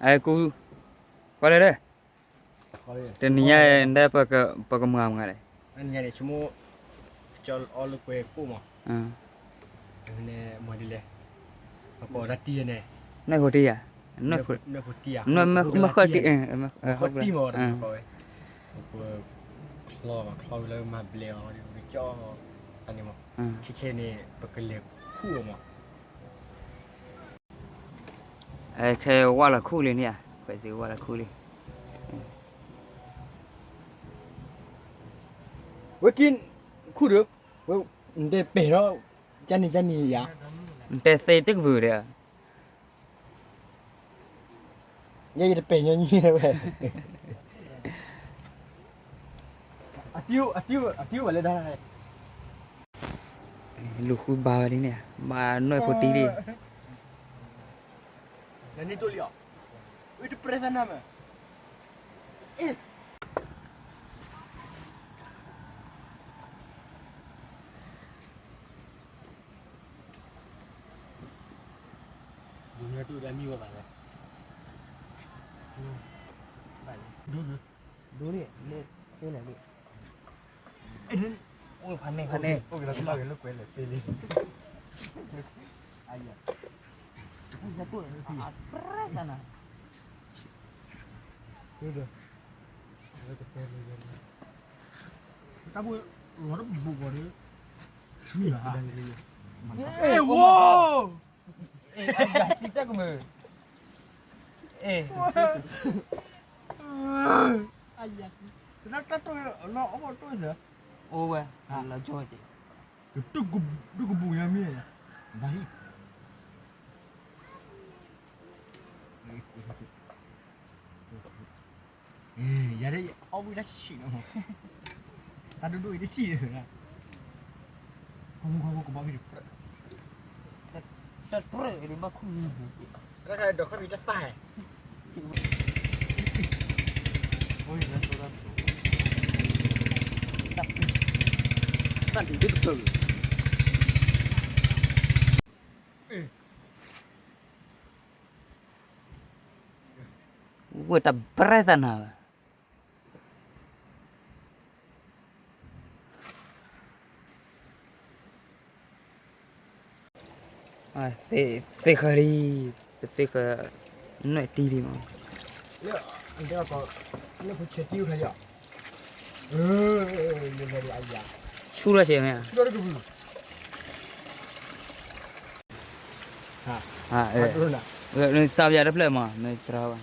အဲ ကူ ကွၢ်လၢလၢ တနံၤညါဒၣ် ပကမၤမၤလဲၣ်, နံၤညါန့ၣ် ဆိကမိၣ် ကၠီအီၣ်လၢကွဲကိၣ်မး, မၤဒ်လဲၣ်, ပကိးတၢ်တံၢ်န့ၣ်, နၢၣ်ဖိတံၢ်ဧါ, နၢၣ်ဖိတံၢ်ဧါ, မ့ၢ်ဃၢၣ်တံၢ်, ဃၢၣ်တံၢ်မး, ပဝဲ ချီမး ချီဝံၤလၢမၤဘျဲးအီၤ ကၠီန့ၣ်မး, ခဲခဲန့ၣ် ပကလဲၤခူၣ်အီၤမး. ခဲဝဲလီၤခူၣ်လံန့ၣ်ဧါ, ခွဲးစ့ဝဲလီၤခူၣ်လံ, ဝဲက့ၤခူၣ်ဒီး, နတဲပဲာ်ထီၣ် ကၢ်နံၤကၢ်နံၤယၤ, နတဲသ့တကပၤဒီး, ယဲယတပဲာ်ညီနုၢ်ဝဲ, အတံၢ်ဝဲလၢဒၣ် လူၤဃုဘါဝဲဒ်န့ၣ်, ဘၣ်နွဲၣ်ဖိတံၢ်လံ, နန့ၢ်တိၢ်လံအီၤ, ဝံတပြဲသနၢ်မး, အ့ၣ် ဒိၣ်န့ၣ် လၢသ့လဲၣ်, အိၣ်ဖးန့ၣ် ဖးန့ၣ်, လၢကွဲလဲၣ်သ့လံ, အယၤ, ပြဲသနၢ်, တၢ်ဘိလီၤတဘိဘီဒီး, အဝိ အယၤတံၢ်တၢ်ကမၢ, အယၤ, တၢ်လီၤအီၣ်ဘီၣ်တိၢ်သၢ, အိၣ်ဝဲ, လီၤကၠီက့ၤ, ဒုကဘူးညါမ့ၢ်, ဘၣ်ဟံၣ် ယၤဒၣ်အီၣ်ဝံၣ်တၢ်ဆံးဆံးနီၤ, တၢ်ဒိၣ်ဒိၣ်အံၤတထံၣ်, ခီမူခီမူကဘီဖံးတပြၢ, တပြၢအံၤဘၣ်ခူၣ်, တၢ်ခါဒီးခီၣ်ဖံးတသၣ်, တၢ်ပူၤ, တၢ်ပူၤဒ်တပၢၢ် ဝဲတၢ်ပြဲသနၢ်ဝဲ, သ့ဃၢၤလံ, ပသ့ဃၢၤ, နွဲၣ်တံၢ်လံမး, ဆူၣ်ထီၣ်ဆဲးမ့ၢ်ဧါ, စးပယၤတဖျၢၣ်မး မ့ၢ်တြီဘၣ်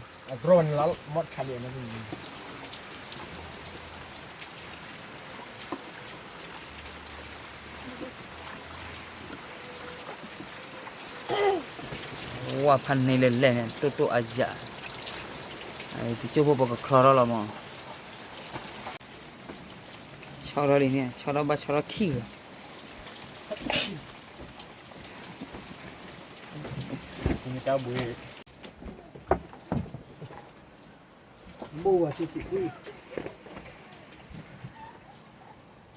ဝဲဖးန့ၣ်လဲၣ်လဲၣ်န့ၣ် တိၢ်တိၢ်အယၤ, တကၠိၢ်ဖိပကချီထီၣ်လီၤမး, ဆီထီၣ်လံန့ၣ် ဆီထီၣ်ဘၣ်ဆီထီၣ်ခံဂၤ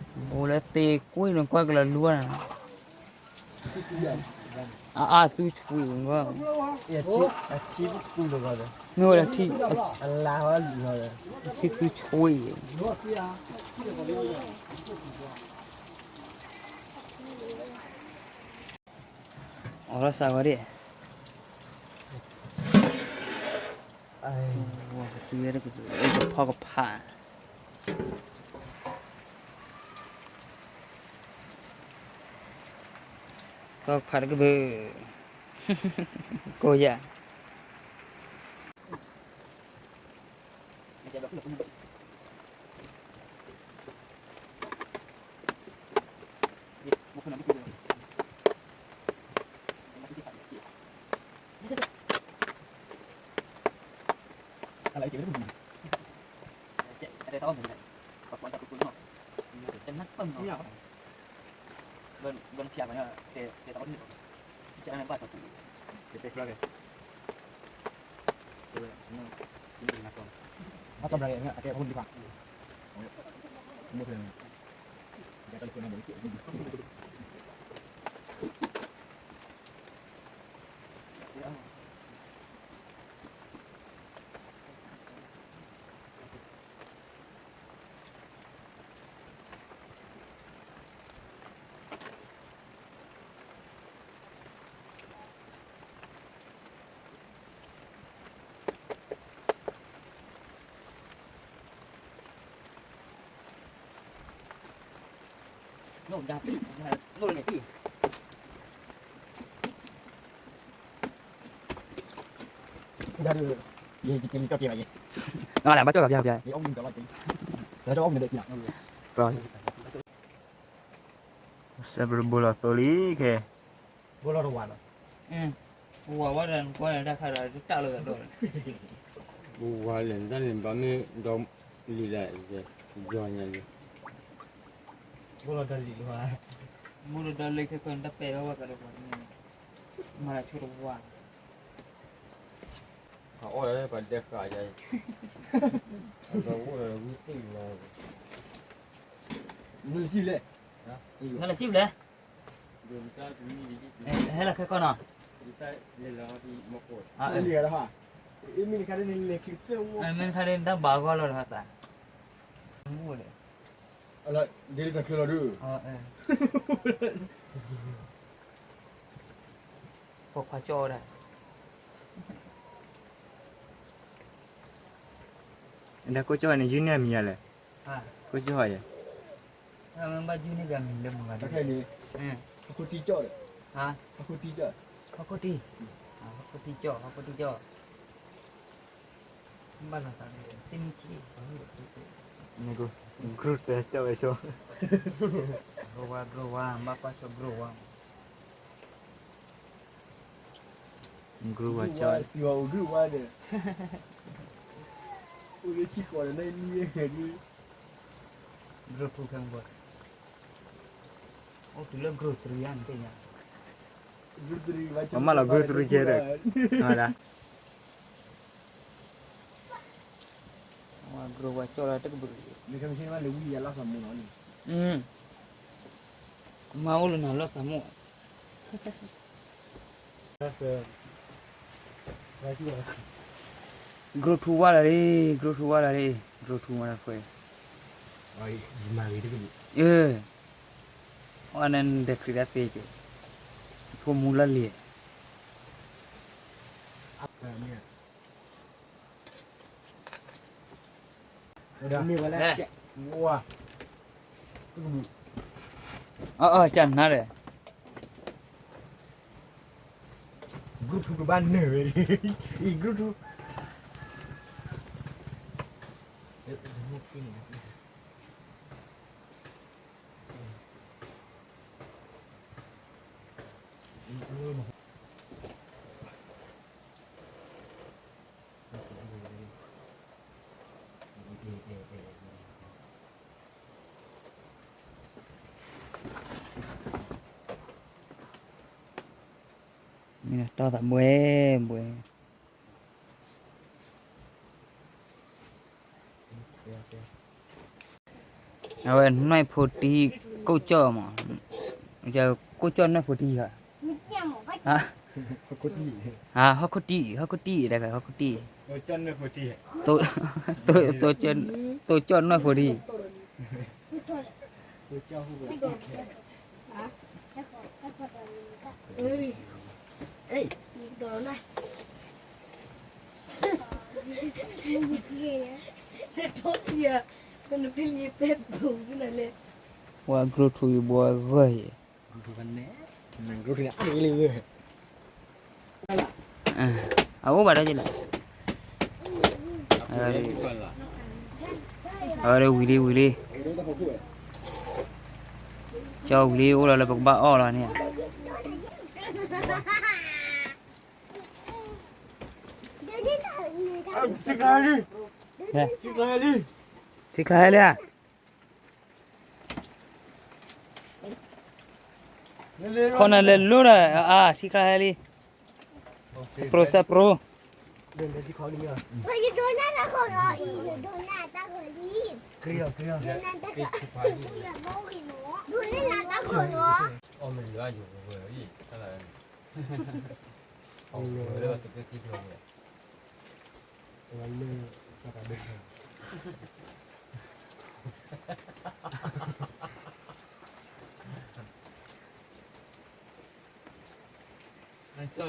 အိၣ်လၢသ့ကွံာ်န့ၣ် ကွၢ်ကလီၤလူၤနၤ, အအါသူဆွံ, မ့ၢ်ဝဲလၢထံ, အလါ, ထံသူဆွံ, အိၣ်လီၤစးဝဲဒၣ်, ကဖီကဖး, ကဖီတကဘုး, ကိးယၤ နအိၣ်ဒၣ်, နအိၣ်န့ၣ်အံၤ, ဒၣ်ဒုး, ယက့ၤလံကီၢ်က့ၤဘၣ်ယဲ, နလၢဘၣ်ကၠီၣ်ကပျၢ်ပျၢ်, ယအီၣ်မ့ၤဒီးလီၤက့ၤ, လၢကၠီၣ်အီၣ်မ့ၤဒီးက့ၤလီၤ, စဲးပရဘိလီၤသိလံခဲ, ဘိလီၤတဝါလီၤ, ဝါဝါဒီးနကွၢ်န့ၣ်တၢ်ခါဒီးတၢ်လီၤသးဒီး, ဝါလဲၣ်တၢ်န့ၣ်ဘၣ်မ့ၢ်ဒီးလံၤလၢ, ယီၤညါလံ, ဘိလီၤဒီလံၤလီၤ, ဘိလီၤဒီလံၤခဲကီၢ်န့ၣ်တၢ်ပဲာ်ထီၣ်ဝဲကဒီးပှၤတမ့ၢ်န့ၣ်, မၤလၢဆိတဝါ အအီၣ်လၢပှၤဒဲဃာ်ယၤအံၤ, အဒီးအိၣ်ဒီးဝံသ့ၣ်လီၤ, နလၢစံၣ်လဲၣ်, နလၢစံၣ်လဲၣ်, ဟဲလီၤခဲကီၢ်နီၤ, မ့ၢ်ခါဒ်နတၢ်ဘၣ်ဂီၢ်လီၤဒီးသး, ဒ်တၢ်ချၢလီၤဒုး, ပိာ်ခွါကၠီၣ်ဝဲဒၣ်, ဒီးကိၣ်ကၠီၣ်န့ၣ် ယုၢ်န့ၢ်အမံၤယၤလဲၣ်, ကိၣ်ကၠီၣ်ယဲ, ဘၣ်ယုၢ်န့ၢ်ပမံၤလၢမုၢ်ဂၤ, ဟီၣ်ခိၣ်တံၢ်, ဟီၣ်ခိၣ်တံၢ်, ဟီၣ်ခိၣ်တံၢ်ကၠီၣ်, ဟီၣ်ခိၣ်တံၢ်ကၠီၣ်, ဘၣ်လီၤသး, သ့ၣ်မုၢ်ဆံး, ကရူၢ်တဲကၠီၣ်ဝဲဆိ, ကရူၢ်ဝါ, ကရူၢ်ဝါ, ဘၣ်ကွၢ်ဆိကရူၢ်ဝါ ကရူၢ်ဝါကၠီၣ်, စံးဝဲအိၣ်ကရူၢ်ဝါဒီး, အိၣ်လၢထံဃီဒီးနနံၤ, ကရူၢ်ထူခဲမုၢ်ဘီ, အိၣ်တုၤလၢကရူၢ်တရံးဧါန့ၣ်သ့ၣ်ညါ, ကရူၢ်တရံးဘၣ်မၤလီၤကရူၢ်တရံးခဲဒီး, ကရူၢ်ဝါကၠီၣ်လၢတကဘုး, မၤအိၣ်လၢနၤလီၤသးမိၢ်, ကရူၢ်ထူဝါလၢာ်လံ, ကရူၢ်ထူဝါလၢာ်လံ, ကရူၢ်ထူဝါလၢာ်လံ, အဝဲန့ၣ်ဒဲးခရံာ်တၢ်သ့က့ၤ, စဖိမူလၢလံ, မ့ၢ်ဝဲလၢ, အအၢ ကနၤဒီး, ကရူၢ်ထူကဘၣ်နၢၤဝဲ, အံၤကရူၢ်ထူ, မ့ၢ်တီၢ်သးဘှဲဘှဲ, အဝဲနွဲၣ်ဖိတံၢ် ကိၣ်ကၠီၣ်မး, ကိၣ်ကၠီၣ်နွဲၣ်ဖိတံၢ်ဧါ, ဟီၣ်ခိၣ်တံၢ်, ဟီၣ်ခိၣ်တံၢ်, ဟီၣ်ခိၣ်တံၢ်, သိကၠီၣ်နွဲၣ်ဖိတံၢ်, သိကၠီၣ်နွဲၣ်ဖိတံၢ်, ပှၤကရူၢ်ထူယဘှီဂၢၢ်ယဲၢ်, အအိၣ်ဘၣ်တၢ်က့ၤလီၤ, အဝဲဝံၤလံဝံၤလံ, ကၠီဝံၤလံ အိၣ်လီၤလၢပကဘၣ်အီၣ်လီၤန့ၣ်, ထံချါဟဲလံဧါ, ခီနၤလဲၤလိဒီး အါ ထံချါဟဲလံ, စပြိစပြိ, ကၠီၣ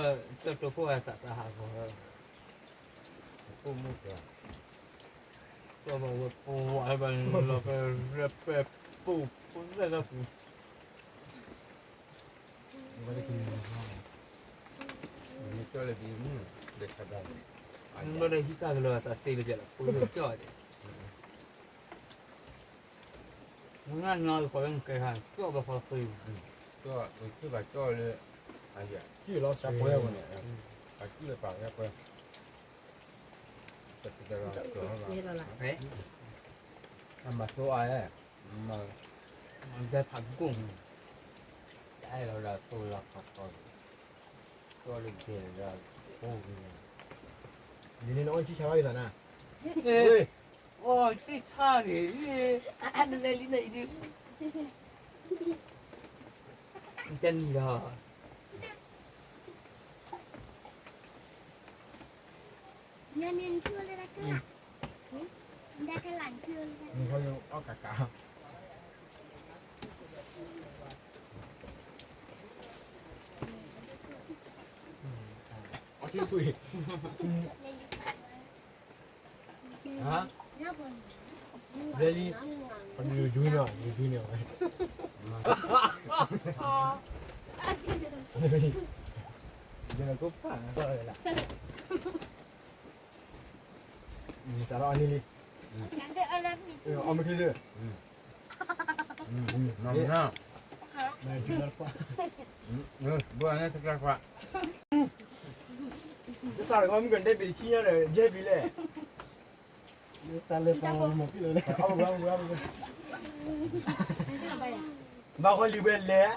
်တိၢ်ခိၣ်ဟဲသးတၢ်ဟးဂီၤ, ပိာ်မုၣ်တဂၤ, ကၠီၣ်မၤဝဲပှၤလၢဘၣ်လီၤဖဲရဲၣ်ပဲပူၤ, ပူၤရဲၣ်လၢပူၤ, ကၠီၣ်လၢဘံမုၢ်, ဒီးဆါဘၣ်န့ၣ်, မ့ၢ်ဒီးဟံးကၢ်ကလီၤသးသ့လၢပျၢၤလီၤ ဖိလၢကၠီၣ်ဒဲး, မုၢ်နၤနီၤဃီလၢနကဲခါ ကၠီၣ်ဘၣ်ဃီဃ့, ကၠီၣ်ဘၣ်ကၠီၣ်လၢ, ကၠီၣ်လီၤသးပှဲၤဝဲန့ၣ်, ကၠီၣ်လၢပာ်ဝဲပှဲၤ, ကၠီၣ်လီၤ, အမၤသိအါ, မၤ, မၤဒဲဖးကိၣ်, တၢ်အဲၣ်လီၤဒၣ်သိလီၤခီၣ်ခီ, ကၠီၣ်လၢကဲလီၤဒၣ်, အိၣ်, ယန့ၣ်နအီၣ်ဆံၣ်ဆါဘၣ်ယသးနၤ, အီၣ်ဆံၣ်ဆါန့ၣ်, နလဲၤလံနအံၤဒုး, ကနံၤလီၤ. လၢလံ, ယဒုန့ၣ်, ယဒုန့ၣ်, ယနကိးဖး, စးထီၣ်အီၣ်န့ၢ်လံ, အီၣ်မ့ၢ်ချ့ဒၢ, မၤ, ဘၣ်န့ၣ်တကျါခွါ, တစးထီၣ်မုၢ်ကတဲဘ့ၣ်တဆံညါဒီး ယဲၢ်ဘ့ၣ်လဲၣ်, စးလၢပှၤမၤဖံးလၢလဲၣ်, ဘၣ်ဃီလံၤဝဲလဲၣ်,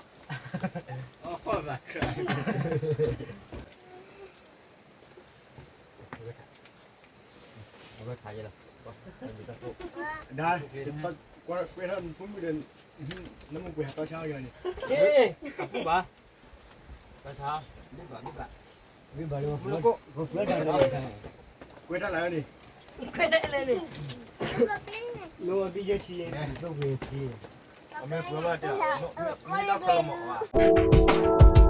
ဒၣ်, ကွဲးထီၣ်ဖိမုၣ်ဒီး, နမ့ၢ်ကွဲးဟးတီဆါအီၤန့ၣ်, အပူၤဘၣ်, ကွဲးထီၣ်, ကွဲးထီၣ်လၢန့ၣ်, ကွဲးထီၣ်လၢန့ၣ်, လၢဘံယဲၢ်ဆံ, မ့ၢ်ကွဲးဘၣ်တၢ်, မ့ၢ်လီၤခီလီၤမးဘၣ်